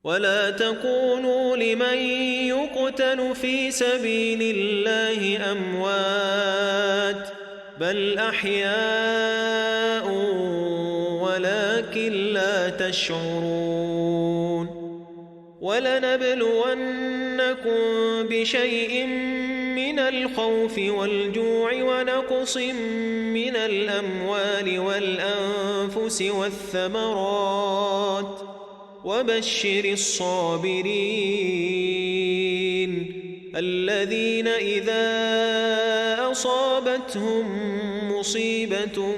ولا تكونوا لمن يقتل في سبيل الله أموات بل أحياء ولكن لا تشعرون ولنبلونكم بشيء من الخوف والجوع ونقص من الأموال والأنفس والثمرات وبشر الصابرين الذين إذا أصابتهم مصيبة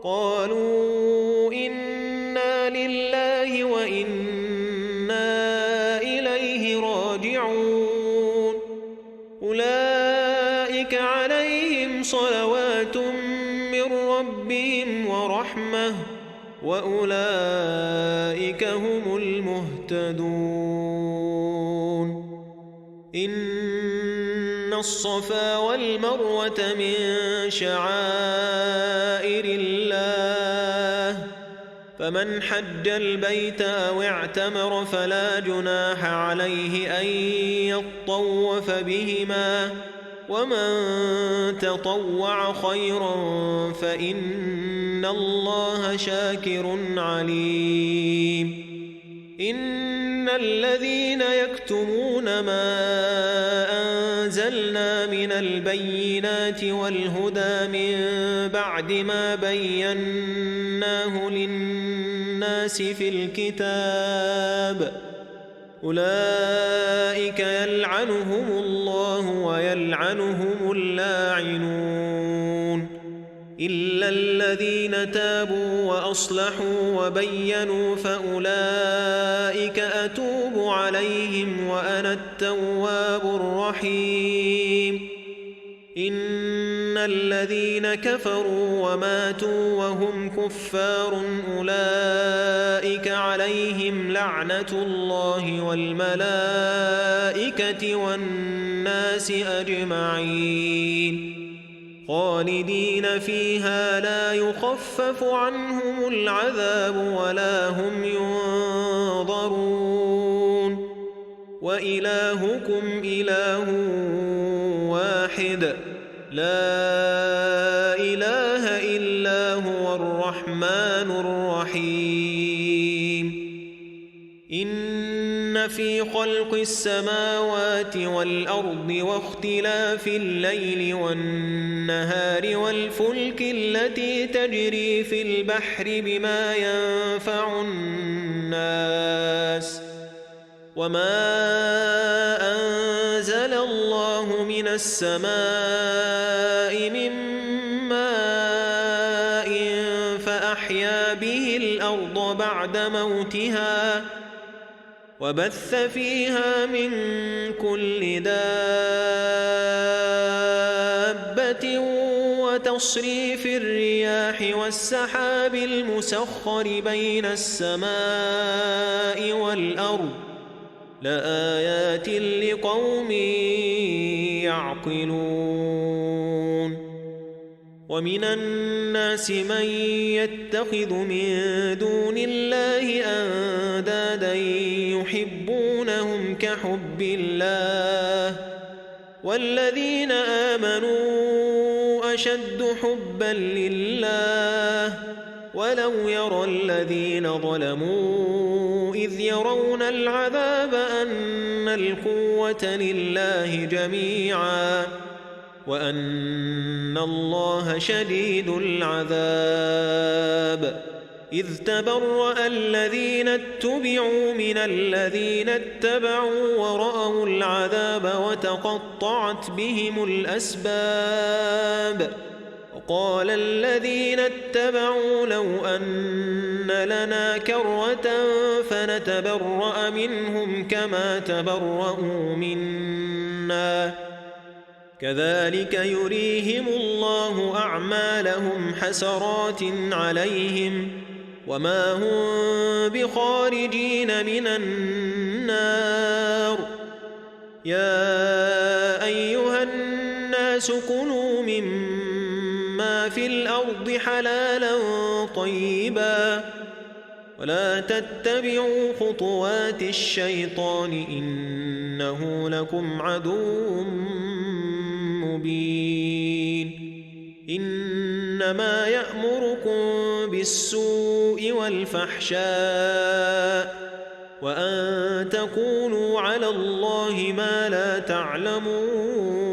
قالوا إنا لله وإنا إليه راجعون أولئك عليهم صلوات من ربهم ورحمة وأولئك هم المهتدون إن الصفا والمروة من شعائر الله فمن حج البيت أو اعتمر فلا جناح عليه أن يطوف بهما ومن تطوع خيرا فإن الله شاكر عليم إن الذين يكتمون ما أنزلنا من البينات والهدى من بعد ما بيناه للناس في الكتاب أولئك يلعنهم الله ويلعنهم اللاعنون إلا الذين تابوا وأصلحوا وبينوا فأولئك أتوب عليهم وأنا التواب الرحيم إن الذين كفروا وماتوا وهم كفار أولئك عليهم لعنة الله والملائكة والناس أجمعين خالدين فيها لا يخفف عنهم العذاب ولا هم ينظرون وإلهكم إله واحد لا إله إلا هو الرحمن الرحيم إن في خلق السماوات والأرض واختلاف الليل والنهار والفلك التي تجري في البحر بما ينفع الناس وما أنزل الله من السماء من ماء فأحيا به الأرض بعد موتها وبث فيها من كل دابة وتصريف الرياح والسحاب المسخر بين السماء والأرض لآيات لقوم يعقلون ومن الناس من يتخذ من دون الله أندادا يحبونهم كحب الله والذين آمنوا أشد حبا لله ولو يرى الذين ظلموا إذ يرون العذاب أن القوة لله جميعا وأن الله شديد العذاب إذ تبرأ الذين اتبعوا من الذين اتبعوا ورأوا العذاب وتقطعت بهم الأسباب وقال الذين اتبعوا لو أن لنا كرة فنتبرأ منهم كما تبرأوا منا كذلك يريهم الله أعمالهم حسرات عليهم وما هم بخارجين من النار يا أيها الناس كلوا مما في الأرض حلالا طيبا ولا تتبعوا خطوات الشيطان إنه لكم عدو مبين إنما يأمركم بالسوء والفحشاء وأن تقولوا على الله ما لا تعلمون